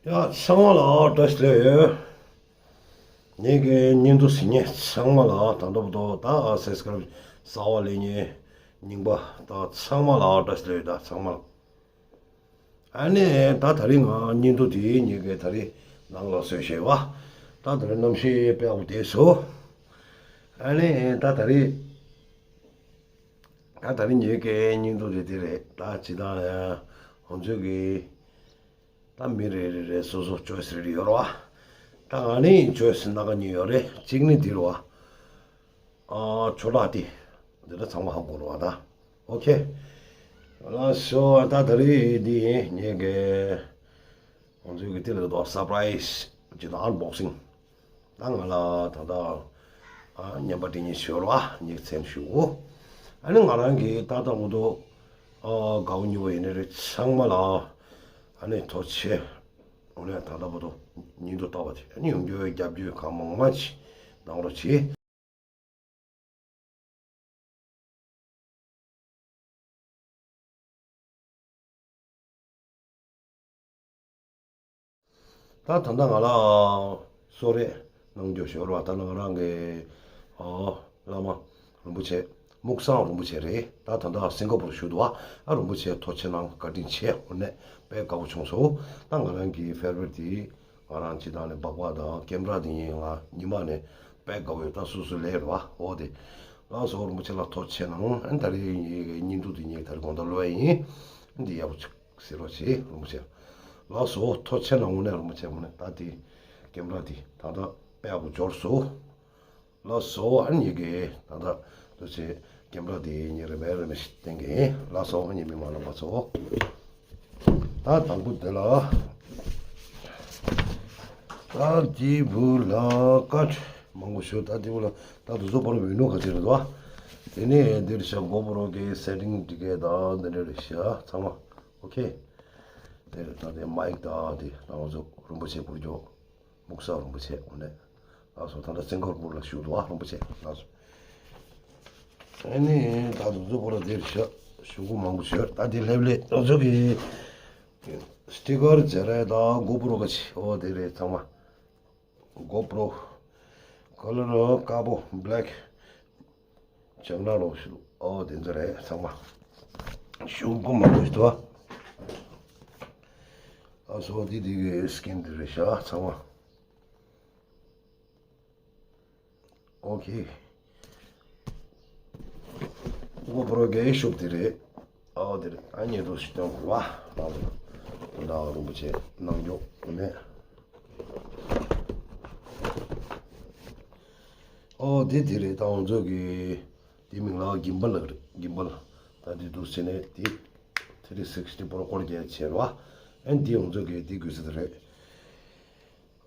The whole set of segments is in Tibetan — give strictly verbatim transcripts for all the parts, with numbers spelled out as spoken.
ཡ་ཚང་མ་ལ་བཀྲ་ཤིས་བདེ་ལེགས། ངེད་ཀྱི་བརྙན་ཐུང་གཟིགས་མཁན་ཚང་མ་ལ་ད་ལྟ་བར་དུ་ད་སབ་སི་ཀ་རབ་གསར་པ་སླེབས་མཁན་རྙིང་པ་ད་ཚང་མ་ལ་བཀྲ་ཤིས་བདེ་ལེགས། ད་ཚང་མ་ལ། ཨ་ནི་ད་ད་རིང་ང་བརྙན་ཐུང་དེ་ངེད་ཀྱི་ད་རིང་ནང་ལ་བཟོས་བཞག་པ། ད་ད་རིང་གནམ་གཤིས་དཔེ་ཡག་པོ་བསྡད་སོང་། ཨ་ནི་ད་ད་རིང་ད་ད་རིང་ངེད་ཀྱི་བརྙན་ཐུང་དེ་དེ་རེད། ད་ཇི་ལྟར་ཡང་ང་ཚོའི་གི་ད་མི་རེ་རེ་རེ་སོ་སོ་ཅོའི་སི་རེ་རེ་ཡོད་རེད་བ། ད་ང་ནི་ཅོའི་སི་སྣ་ཁ་གཉིས་ཡོད་རེད། གཅིག་ནི་འདི་རེད་བ། ཨ་ཆོ་ལག་དེ་འདི་འདྲ་ཚང་མ་ཧ་གོ་རེད་བ་ད། ཨོ་ཁེ། ལགས་སོ། ད་ད་རེས་འདི་ངེད་ཀྱི་ང་ཚོའི་གི་དེ་ལ་དོ་སར་པ་རའི་སི་ཇི་ལྟར་ཨན་བོག་སིང་། ད་ང་ལ་ད་ལྟ་ཨ་བརྙན་པར་འབྲི་མཁན་ཞིག་ཡོད་རེད་བ། ངས་མཚན་ཞུ། ཨ་ནི་ང་རང་གིས་ཏག་ཏག་མུ་མཐུད་ཨ་དགའ་བོ་ཉེ་བོ་ཡིན་ནའི་རེད། ཚང་མ་ལ་ཨ་ནི་ཐུགས་རྗེ་ཆེ། འོ་ནས་ད་ལྟ་བར་དུ་བརྙན་ཐུང་ལྟ་བ་དེ་ཨ་ནི་ཡོང་རྒྱུའི་རྒྱབ་སྐྱོར་གང་མང་མང་ཅིག་གནང་རོགས་གྱིས། ད་ད་ལྟ་ང་ལ་གསོལ་རས་གནང་རྒྱུ་ཞོར་བ་ད་ང་རང་གི་ཨོ་བླ་མ་རིན་པོ་ཆེ་སྨུག་སང་རིན་པོ་ཆེ་རེད། ད་ད་ལྟ་སིང་ག་པུར་བཞུགས་འདུག་བ། ཨ་རིན་པོ་ཆེ་ཐུགས་རྗེ་གནང་། བཀའ་དྲིན་ཆེ། འོ་ནས་དཔེ་དགའ་བོ་བྱུང་སོང་། ད་ང་རང་གི་ཕེ་ཝ་རི་ཊི་དེ་ང་རང་སྤྱིར་བཏང་ནས་སྦག་སྦག་དང་ཀེམ་ར་དེ་ཡིན། ང་ཉི་མ་ནས་དཔེ་དགའ་བོ་ཡོད། ད་སོ་སོ་ལས་རེད་བ། འོ་དེ་ལགས་སོ། རིན་པོ་ཆེ་ལ་ཐུགས་རྗེ་གནང་། ཨ་ནི་ད་རེས་ངའི་བརྙན་ཐུང་དེ་ངས་ད་རེས་དགོང་དག་ཀློག་ཡ་ཡིན། ཨ་ནི་འདི་ཡག་པོ་ཅིག་ཟེར་རོགས་བྱེད་རིན་པོ་ཆེ། ལགས་སོ། ཐུགས་རྗེ་གནང་། དངོས་གནས་རིན་པོ་ཆེ་དངོས་གནས་ད་དེ་ཀེམ་ར་དེ་ད་ལྟ་དཔེ་ཡག་པོ་འབྱོར་སོང་། ལགས་སོ། ཨ་ནི་ངེད་ཀྱི་ད་ལྟ་འདུག་བྱེད་ཀེམ་ར་དེ་ངས་རེ་མེད་རེ་མེད་ཞིག་བསྟན་གྱི་ཡིན། ལགས་སོ། ཨ་ནི་མི་མང་རྣམ་པ་ཚོ། ད་དང་པོ་དེ་ལ་ད་དེའི་བུ་ལ་ཀ་མང་པོ་ཞུ། ད་དེའི་བུ་ལ་ད་དུ་བཟོ་པར་བི་ནོ་ག་ཚོད་རེད་དོ། དེ་ནས་འདིར་ཤ་གོ་པོ་རོ་གི་སེ་ཊིང་འགྲིག་གི་ད་འདི་འདྲ་རེད་ཤག་ཚང་མ། ཨོ་ཁེ། དེ་རེད། ད་དེ་མའིག་དང་དེ་ང་ཚོ་རིན་པོ་ཆེ་བསྐུར་རྒྱུ། སྨུག་སང་རིན་པོ་ཆེ། འོ་ནས་ལགས་སོ། ད་ལྟ་སིང་ག་པུར་ལ་བཞུགས་འདུག་བ། རིན་པོ་ཆེ་ལགས་སོ། ཨ་ནི་ད་དུང་ཚོ་པོ་ལ་དེར་ཤ་ཞུ་སྒོ་མང་པོ་བྱོས། ད་དེ་ལྷེབ་ལེ་ང་ཚོ་གི་སི་ཊི་ཀར་ཇེ་རེ་དང་གོ་པོ་རོ་ག་ཆེ། ཨོ་དེ་རེད་ཚང་མ། གོ་པོ་རོ་ཀ་ལར་དཀར་པོ་བྷི་ལེག་ཇག་ན་རོ་ཞུ། ཨོ་དེ་ཚོ་རེད་ཚང་མ། ཞུ་སྒོ་མང་པོ་ཞིག་འདུག་བ། ལགས་སོ། འདི་འདི་གི་སི་ཀིན་འདི་རེད་ཤག་ཚང་མ། ཨོ་ཁེ། གོ་པོ་རོ་གི་ཤོབ་དེ་རེད། ཨོ་དེ་རེད། ཨ་ནི་རུ་ཞིག་སྟོན་དགོས་བ། ཨོ་དེ་རེད། ད་རིན་པོ་ཆེ་གནང་རྒྱུ་མེད། ཨོ་དེ་དེ་རེད། ད་ང་ཚོ་གི་དེ་མིང་ལ་གིམ་བལ་ལབ་རེད། གིམ་བལ། ད་དེ་འདུག་ཟེར་ནས་དེ་ཐི་རི་སིག་སི་ཊི་པོ་རོ་ཀོར་རྒྱག་བྱས་རེད་བ། ཨ་ནི་དེ་ང་ཚོ་གི་དེ་དགོས་ས་དེ་རེད།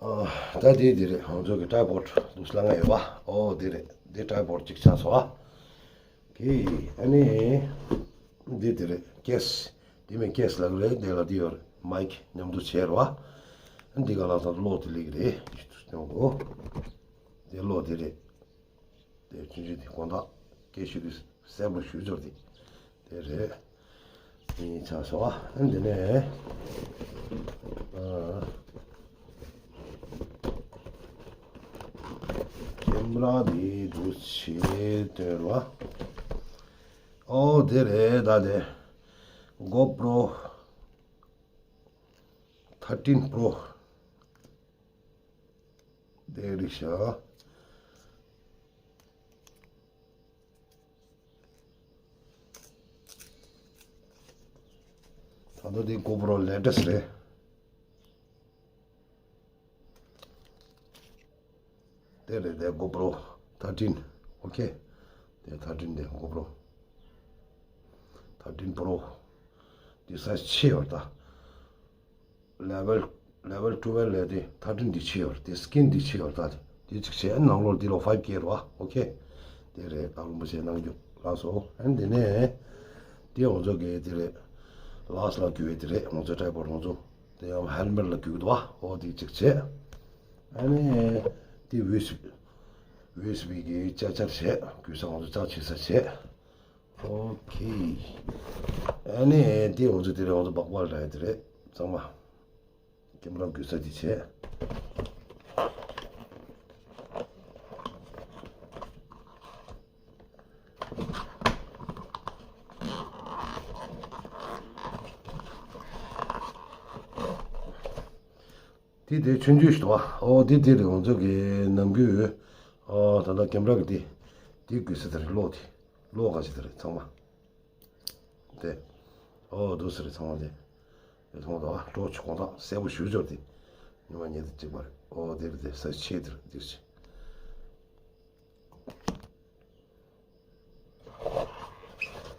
ཨ། ད་དེ་དེ་རེད། ང་ཚོ་གི་ཊའི་པོཌ་འདུག་ལ་ང་ཡོད་པ། ཨོ་དེ་རེད། དེ་ཊའི་པོཌ་གཅིག་ཆགས་སོང་ཨ། ཁེ། ཨ་ནི་འདི་དེ་རེད། ཀེ་སི། དེ་མིན་ཀེ་སི་ལབ་རེད། དེ་ལ་དེ་ཡོད་རེད། མའིག་མཉམ་དུ་བྱས་རེད་བ། ཨ་འདི་ག་ལ་ད་གློག་དེ་ལེགས་རེད། ཡོང་གོ། དེ་གློག་དེ་རེད། དེ་ཆུང་ཆུང་དེ་དགོང་དག་སྐད་ཤུགས་ཀྱིས་གསལ་པོ་ཞུ་འབྱོར་དེ་དེ་རེད། དེ་ཆགས་སོང་ཨ། འདི་ནས་ཨ་ཀེམ་ར་དེ་འདུག་བྱས་སྟོན་རོགས། ཨོ་དེ་རེད། ད་དེ་གོ་པོ་རོ་ཐར་ཊིན་པོ་རོ། དེ་རེད་ཤག་ད་ལྟ་དེ་གོ་པོ་རོ་ལེ་ཊེ་སི་ཊི་རེད། དེ་རེད། དེ་གོ་པོ་རོ་ཐར་ཊིན། ཨོ་ཁེ། དེ་ཐར་ཊིན་དེ་གོ་པོ་རོ་ཐར་ཊིན་པོ་རོ། དེ་སའི་ཛི་ཆེ་བ་ད། ལེ་ཝལ། ལེ་ཝལ་ཊུ་ཝེལ་ལས་དེ་ཐར་ཊིན་འདི་ཆེ་བར་དེ་སི་ཀིན་འདི་ཆེ་བར་ད་དེ་གཅིག་བྱས། ཨ་ནང་ལོགས་འདི་ལོ་ཕའིབ་ཀེ་རེད་བ། ཨོ་ཁེ། དེ་རེད། ད་རིན་པོ་ཆེ་གནང་རྒྱུ་ལགས་སོ། ཨ་འདི་ནས་དེ་ང་ཚོ་གི་དེ་རེད། ལགས་ལ་རྒྱུ་བའི་དེ་རེད། ང་ཚོ་ཊའི་པོཌ་ང་ཚོ་དེ་ཡང་ཧེལ་མེཊ་ལ་རྒྱུ་གི་འདུག་བ། ཨོ་དེ་གཅིག་བྱས། ཨ་ནི་དེ་ཡུ་ཨེས་བི། ཡུ་ཨེས་བི་གི་ཅར་ཇར་བྱས། རྒྱུ་ས་ང་ཚོ་ཅར་ཇི་བྱེད་ས་བྱས། ཨོ་ཁེ། ཨ་ནི་དེ་ང་ཚོ་དེ་རེད། ང་ཚོ་སྦག་སྦག་ལ་འདྲ་ཡ་དེ་རེད་ཚང་མ། ཀེམ་ར་དགོས་ས་དེ་བྱས། དེ་དེ་ཆུང་ཆུང་ཞིག་འདུག་བ། ཨོ་དེ་དེ་རེད། ང་ཚོ་གི་ནམ་རྒྱུན། ཨོ་ད་ལྟ་ཀེམ་ར་གི་དེ་དེ་དགོས་ས་དེ་རེད། གློག་དེ་གློག་ག་ཅིག་དེ་རེད་ཚང་མ། དེ། ཨོ་འདུག་ཟེར་རེད་ཚང་མ་དེ། དེ་ཚང་མ་དང་གྲོགས་ཆུ་གོང་ཐག་གསལ་པོ་ཞུ་ཆོག་དེ། ཉི་མ་ཉལ་དུ་གཅིག་པ་རེད། ཨོ་དེ་རེད། དེ་ས་ཆེ་དེ་རེད། དེ་ཆེ།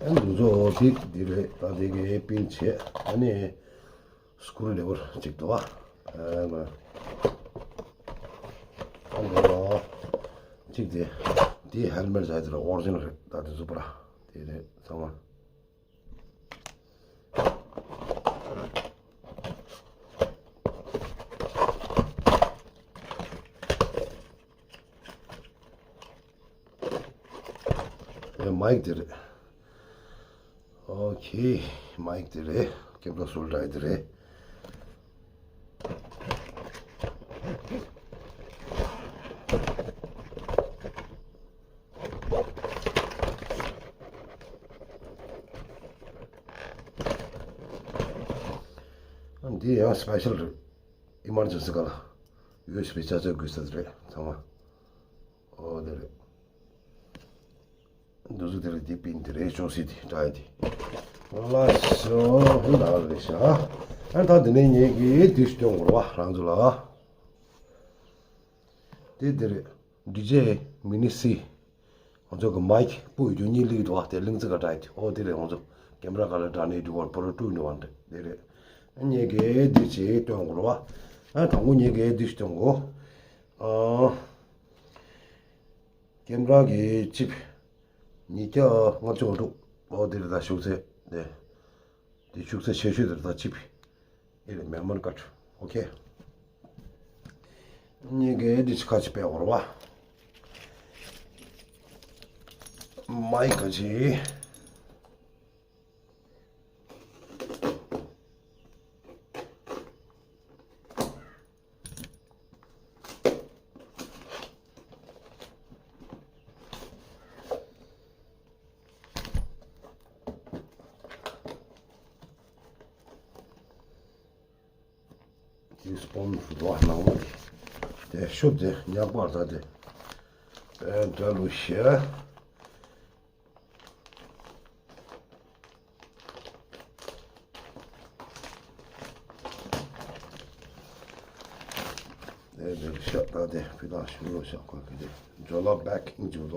ཨ་འདུག་ཚོ་དེ་དེ་རེད། ད་དེ་གའི་པིན་བྱས། ཨ་ནི་སྐུ་རུ་ལེ་བར་གཅིག་འདུག་ཨ། ཨ་ནི་གཅིག་དེ་དེ་ཧེལ་མེཊ་ཟེར་དེ་རེད། ཨོ་རི་ཇི་ནལ་རེད། ད་དེ་ཚོ་པ་ར་དེ་རེད་ཚང་མ། ཨེ་མའིག་དེ་རེད། ཨོ་ཁེ། མའིག་དེ་རེད། ཀེམ་ར་སོལ་ཌར་དེ་རེད། འདི་ཡང་སི་པེ་ཤལ་རེད། ཨི་མར་ཇེན་སི་ག་ལ་ཡུ་ཨེས་བི་ཅར་ཇར་དགོས་ས་རེད་ཚང་མ། ཨོ་དེ་རེད། འདི་ཚོ་དེ་རེད། འདི་པིན་དེ་རེད། ཅོ་སི་དེ་ཏྲའི་དེ། ལ་ཤོ་ཧུ་ལ་རེད་ཤག་ཨ་ད་དེ་ནས་ངེད་ཀྱིས་དེ་སྟོན་དགོས་རེད་བ་རང་ཚོ་ལ། དེ་དེ་རེད། ཌི་ཇེ་མི་ནི་སི། ང་ཚོ་གི་མའིག་སྤུ་ཡོད་རྒྱུ་གཉིས་སླེབས་འདུག་བ། དེ་གླིང་ཚ་ག་ཏྲའི་དེ། ཨོ་དེ་རེད། ང་ཚོ་ཀེམ་ར་ག་ལ་ཏྲ་ནི་དུ་བར་པོ་རོ་ཀྲུ་ནི་བ་འདྲ་དེ་རེད། ངེད་ཀྱིས་དེ་ཅིག་སྟོན་དགོས་རེད་བ། ཨ་དང་པོ་ངེད་ཀྱིས་དེ་སྟོན་དགོས། ཨ། ཀེམ་ར་གི་ཅིབ། ཉིས་བརྒྱ་ལྔ་བཅུ་ང་དྲུག་ཨོ་དེ་རེད། ད་ཤུགས་ཚད་དེ། དེ་ཤུགས་ཚད་ཆེ་ཤོས་དེ་རེད། ད་ཅིབ། ཨེ་རེད། མེ་མོ་རི་ཀཌ། ཨོ་ཁེ། ངེད་ཀྱིས་དེ་ཅིག་ཁ་ཅིག་སྤེལ་བར་བ། མའིག་ག་ཅིག་དེ་སྤོན་ཧྥུ་ལོ་ནང་མ་དེ། དེ་ཤུབ་དེ་ཉག་པར་ད་དེ། ཨེ་འདྲ་ལུ་ཤེ། དེ་དེ་ཤ་ད་དེ་ཕི་ད་ཤུ་ལོ་ཤ་ཁོ་གི་དེ་ཇོ་ལ་བེག་ཨིན་ཇོ་ལ།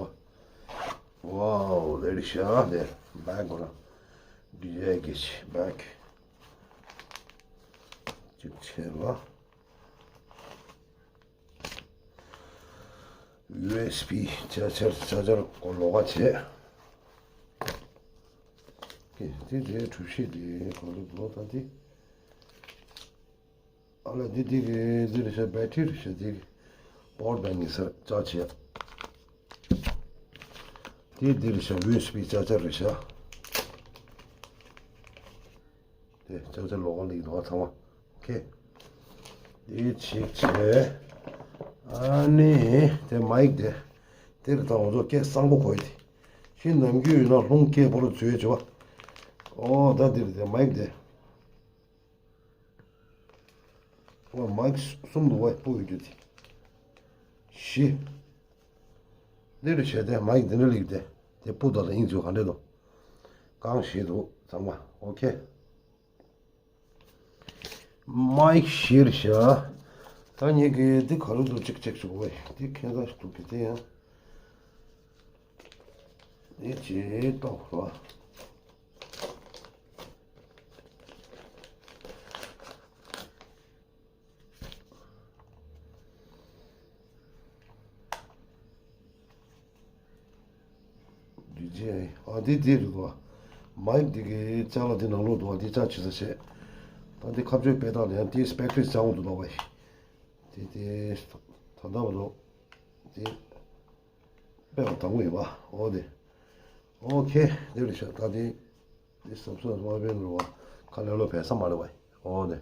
ཝའོ་དེ་རི་ཤ་དེ་བེག་གོ་ར་ཌི་ཇེ་གི་ཤི་བེག་ཅིག་ཆེ་ལ། ཡུ་ཨེས་བི་ཅར་ཇར་ཅར་ཇར་གོ་ལོག་ག་བྱས། ཀེ་དེ་དེ་གྲུ་བཞི་དེ་གོ་ལོག་ལོག་ད་དེ། ཨ་ལ་དེ་དེ་གི་དེ་རེད་ཤག་བེ་ཊི་རི་རེད་ཤག་དེ་པ་ཝར་བེང་གི་སར་ཅར་ཇ་བྱས། དེ་དེ་རེད་ཤག་ཡུ་ཨེས་བི་ཅར་ཇར་རེད་ཤག་དེ་ཅར་ཇར་ལོག་ག་ལིག་འདུག་ཚང་མ། ཨོ་ཁེ། དེ་ཅིག་བྱས། ཨ་ནི་དེ་མའིག་དེ། དེ་རེད། ད་ང་ཚོ་སྐད་གཙང་པོ་གོ་ཡི་དེ། ཤིན་ནམ་རྒྱུན་ཡོད་ན་རླུང་སྐད་པོ་རུ་འཛུལ་བྱེད་པ། ཨོ་ད་དེ་རེད། དེ་མའིག་དེ། ཨོ་མའིག་གསུམ་འདུག་བ། སྤུ་ཡོད་རྒྱུ་དེ། བཞི། འདི་རུ་བྱས་ཏེ་མའིག་འདི་འདྲ་ལེགས་ཏེ། དེ་སྤུ་དག་ལ་དབྱིངས་ཚུལ་ག་འདྲ་འདུག་གང་ཞིག་འདུག་ཚང་མ། ཨོ་ཁེ། མའིག་བཞི་རེད་ཤག་ད་ངེད་ཀྱིས་འདི་ག་རུ་འདུག་ཅིག་ཅིག་བྱུང་བས། འདི་ཁྱད་མཚར་ཞིག་འདུག་གི་དེ་ཡང་། འདི་ཅིག་ཏོག་རོ། འདི་ཅི། ཨ་འདི་འདི་རེད་བ། མའིག་འདི་གི་ཅ་ལག་འདི་ནང་ལོགས་འདུག་བ། འདི་ཅ་ཆི་ས་བྱས། ད་འདི་ཁ་གཅོད་སྤེལ་སྟངས་ལ་ཡང་འདི་སི་པེ་ཀི་རེ་ཅང་འདུག་ལོ་བ། འདི་འདི་ད་ལྟ་བ་ལོ། འདི་སྤེལ་བ་དང་པོ་ཡིན་པ། ཨོ་འདི། ཨོ་ཁེ། འདི་རེད་ཤག་ད་འདི། འདི་སབ་སབ་སྨ་བེན་རུ་བ། ཁ་ལེ་ལོ་བས་ས་མ་རེད་བ། ཨོ་འདི།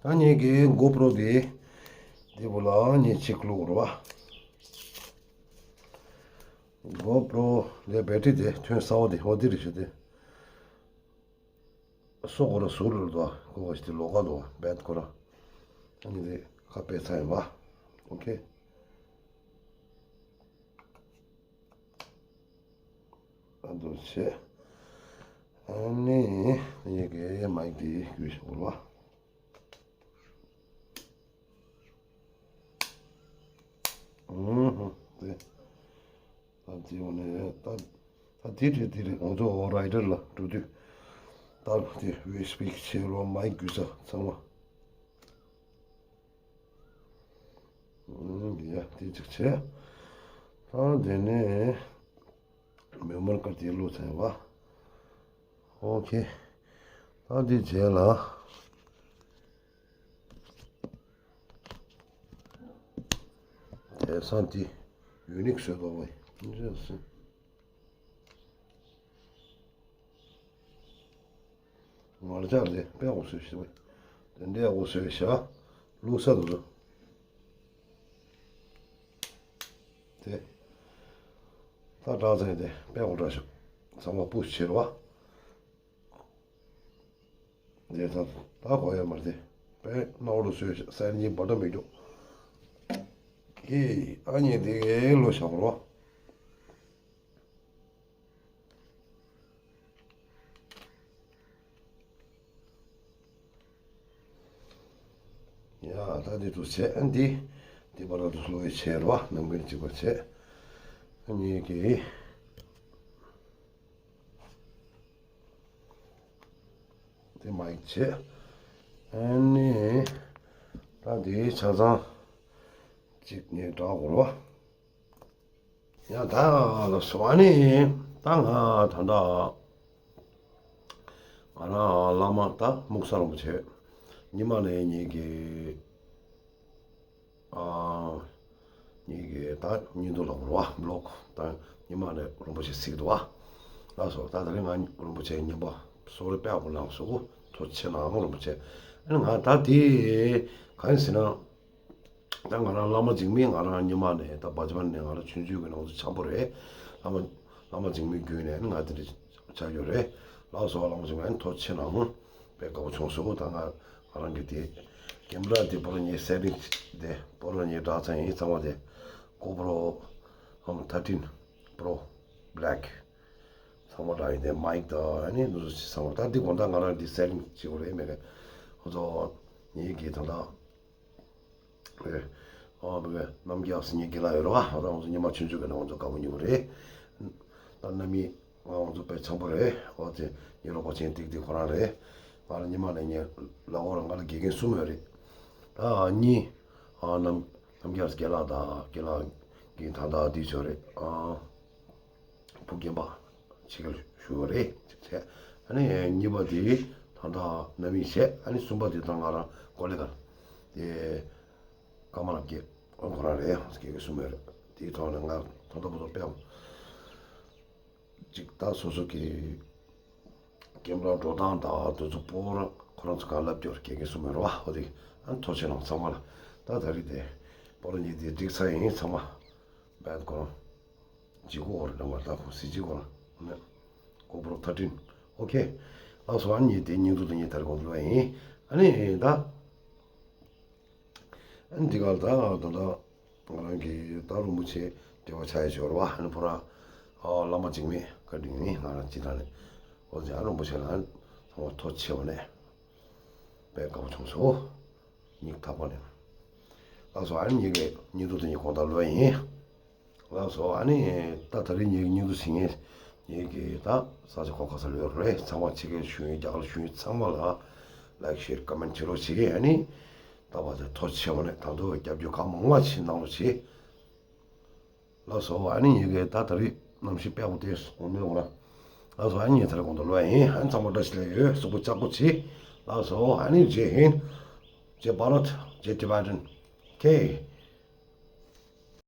ད་ངེད་ཀྱི་གོ་པྲོ་དེ། དེ་བོ་ལ་ངེད་ཅིག་བླུག་རོགས། གོ་པྲོ་དེ་བེ་ཊི་རི་དེ་ཐོན་ས་བ་དེ་འོ་དེ་རེད་ཤག་དེ། སོ་ཁོ་ར་ཟུར་རེད་དོ། ཁོ་བ་ཞིག་དེ་ལོག་ག་དོ་བེད་ཁོ་ར། ཨ་ནི་དེ་ཁ་པེ་ཚ་ཡིན་པ། ཨོ་ཁེ། ཨ་འདུག་བྱས། ཨ་ནི་ཡི་གེ་མ་ཡིག་དེ་བརྒྱུད་ཤོག་རོགས། ཨུ་ཧུ། དེ། ད་དེ་འོ་ནས་ད། ད་དེ་རེད་དེ་རེད། ང་ཚོ་རའི་ཊར་ལ་འགྲོ་དུས། ད་དེ་ཡུ་ཨེས་བི་ཁྱེར་རོགས། མ་ཡིག་བརྒྱུད་ས་ཚང་མ། ཨུ་ཡ་དེ་གཅིག་བྱས། ད་དེ་ནས་མེ་མོ་རི་ཀར་དེ་བླུགས་ཚར་བ། ཨོ་ཁེ། ད་དེ་རྗེས་ལ། དེང་སང་དེ་ཡུ་ནིག་བཟོས་འདུག་བས། ངར་ལྕགས་རེད། དཔེ་འོ་བཟོས་ཤག་བས། དེ་འདྲའི་འོ་བཟོས་ཤག་བླུགས་ས་འདུག་དེ། ད་དྲག་ཚན་དེ་དཔེ་འོ་དྲག་ཤག་ཚང་མ་པུ་ཤི་བྱེད་རོགས། དེ་ད་ད་གོ་ཡ་མ་རེད། དཔེ་ནོར་བཟོས་ཤག་སེམས་ཉིད་བར་དུ་མི་འགྲོ། ཀི། ཨ་ནི་དེ་གའི་ལོ་ཤག་རོགས། ཡ་ད་འདི་དུ་བྱས། ཨ་འདི་འདི་བར་དུ་ལོ་ཡི་བྱས་རོགས། ནམ་རྒྱུན་གཅིག་པ་བྱས། ཨ་ནི་གི། དེ་མ་ཡིག་བྱས། ཨ་ནི་ད་དེའི་ཆ་ཚང་གཅིག་ནས་འདྲ་གོ་རོགས། ཡ་ད་ལོ་སོ། ཨ་ནི་ད་ང་ད་ལྟ་ང་རང་བླ་མ་ད་མུག་ས་རིན་པོ་ཆེ་ཉི་མ་ནས་ཉིད་ཀྱི། ཨ། ཉིད་ཀྱི་ད་ཉིན་ཐོ་ལ་རོ་བ་བློག་ད་ཉི་མ་ནས་རིན་པོ་ཆེ་གཟིགས་འདུག་བ། ལགས་སོ། ད་ད་རིང་ང་རིན་པོ་ཆེ་ཉན་པ་སོ་རེ་དཔེ་ཡག་པོ་གནང་སོང་། ཐུགས་རྗེ་ཆེ་གནང་། རིན་པོ་ཆེ། ཨ་ནི་ང་ད་དེ་གང་ཡིན་ཟེར་ན། ད་ང་རང་བླ་མ་འཇིགས་མེད་ང་རང་ཉི་མ་ནས་ད་བ་ཇི་པན་ནས་ང་རང་ཆུང་ཆུང་གི་ནང་དུ་འཆམ་པོ་རེད། བླ་མ་བླ་མ་འཇིགས་མེད་བརྒྱུད་ནས་ང་དེ་འདྲ་ཆགས་ཡོད་རེད། ལགས་སོ། བླ་མ་འཇིགས་མེད་ཐུགས་རྗེ་ཆེ་གནང་། དཔེ་དགའ་པོ་བྱུང་སོང་། ད་ང་ང་རང་གི་དེ་ཀེམ་ར་དེ་པོ་ར་ཉེ་སེ་ཊིང་དེ་པོ་ར་ཉེ་འདྲ་ཚང་ཡིན་ཚང་མ་དེ་གོ་པྲོ་ཨམ་ཐར་ཊིན་པྲོ་བྷི་ལེག་ཚང་མ་འདྲ་ཡིན། དེ་མ་ཡིག་དང་ཨ་ནི་འདུག་སེ་ཚང་མ། ད་འདི་དགོང་དག་ང་རང་འདི་སེ་ཊིང་བྱེད་དགོས་རེད་མེད་ག་ཁོ་ཚོ་ཉེ་གི་ད་ལྟ། ཨོ་བི་ག་རྣམ་རྒྱལ་སེ་ཉེ་གི་ལ་ཡོད་ར་བ། ང་ཚོ་ཉི་མ་ཆུང་ཆུང་གི་ནང་ང་ཚོ་དགའ་པོ་ཉོ་གི་རེད། ད་རྣམ་གཉིས་ང་ཚོ་དཔེ་འཆམ་པོ་རེད། ཨོ་དེ་ཉེ་རོགས་པ་ཆེན་ཏིག་ཏིག་ཁོ་རང་རེད། ང་ལ་ཉི་མ་ནས་ཉེ་ལ་འོ་ར་ང་ལ་དགེ་རྒན་གསུམ་ཡོད་རེད། ད་གཉིས་ཨ་རྣམ་རྣམ་རྒྱལ་སེ་རྒན་ལགས་དང་རྒན་ལགས་ཀྱི་ད་ལྟ་དེ་ཚོ་རེད། ཨ། བུ་རྒན་པ་ཕྱི་རྒྱལ་བཞུགས་ཡོད་རེད་ཅེས་བྱས། ཨ་ནི་གཉིས་པ་དེ་ད་ལྟ་ནམ་ཡིན་བྱས། ཨ་ནི་གསུམ་པ་དེ་ད་ང་རང་ཀོ་ལི་གལ་དེ་ཀརྨ་རབ་རྒྱས་ཁོ་རང་རེད། སྐྱེ་དགུ་གསུམ་ཡོད་རེད། དེའི་ཐོག་ནས་ང་ད་ལྟ་བར་དུ་དཔེ་ཅིག་ད་སོ་སོ་གི་ཀེམ་ར་འགྲོ་སྟངས་དང་དེ་ཚོ་པོ་ར་ཁོ་རང་ཚོ་གང་ལབ་རྒྱུར་སྐད་ཀྱི་སུ་མེད་རོ། འོ་དེ་ཨ་ཐོ་ཆེ་ནང་ཚང་མ་ལ་ད་ད་རེས་དེ་པོ་ར་ཉིད་དེ་འགྲིག་ས་ཡིན། ཚང་མ་བེད་ཁོ་རང་ཇི་གོ་ར་ནང་མ་ད་ཁོ་སི་ཇི་གོ་ར་ནས་གོ་པྲོ་ཐར་ཊིན། ཨོ་ཁེ། ལགས་སོ། ཨ་ནི་དེ་ཉིན་དུ་དེ་ཉིན་ཐར་གོང་དུ་ལ་ཡིན། ཨ་ནི་ད། ཨ་ནི་འདི་ག་ལ་ད་ད་ད་ང་རང་གི་ད་རིན་པོ་ཆེ་འབྲེལ་བ་ཆགས་ཡ་ཞོར་བ། ཨ་ནི་ཕོ་ར་ཨ་བླ་མ་འཇིགས་མེད་བཀའ་དྲིན་ནི་ང་རང་སྤྱི་བཏང་ནས་ཨོ་ཛི་ཨ་རིན་པོ་ཆེ་ལ་ཚང་མ་ཐུགས་རྗེ་ཆེ་བ་ནས་དཔེ་དགའ་པོ་བྱུང་སོང་། སྙིང་ཐག་པ་ནས། ལགས་སོ། ཨ་ནི་ངེད་ཀྱི་སྙིང་སྡུག་དེ་ཉིད་དགོངས་དག་ལོས་ཡིན། ལགས་སོ། ཨ་ནི་ད་ད་རེས་ངེད་ཀྱི་སྙིང་སྡུག་ཟིན་ངེས་ངེད་ཀྱི་ད་ས་ཆ་གོ་ག་ས་ལོས་རེད། ཚང་མ་ཕྱི་རྒྱལ་བཞུགས་མཁན་རྒྱ་གར་བཞུགས་མཁན་ཚང་མ་ལ་ལའིག་ཤེར་ཀོ་མེན་བྱེད་རོགས་བྱེད་ཀྱི། ཨ་ནི་ད་བར་དུ་ཐུགས་རྗེ་ཆེ་བ་ནས་ད་དུང་རྒྱབ་སྐྱོར་གང་མང་མང་ཞིག་གནང་རོགས་བྱེད། ལགས་སོ། ཨ་ནི་ངེད་ཀྱི་ད་ད་རེས་གནམ་གཤིས་དཔེ་ཡག་པོ་དེ་འོང་མེད་འོང་ལ། ལགས་སོ། ཨ་ནི་ངས་ད་རེས་གོང་དུ་ལོས་ཡིན། ཨ་ནི་ཚང་མ་བཀྲ་ཤིས་བདེ་ལེགས་ཡོད། གཟུགས་པོ་ལྕགས་པོ་བྱེད། ལགས་སོ། ཨ་ནི་ཇེ་ཧིན། ཇེ་བྷ་རད། ཇེ་ཊི་བྷེ་ཊན། ཨོ་ཁེ།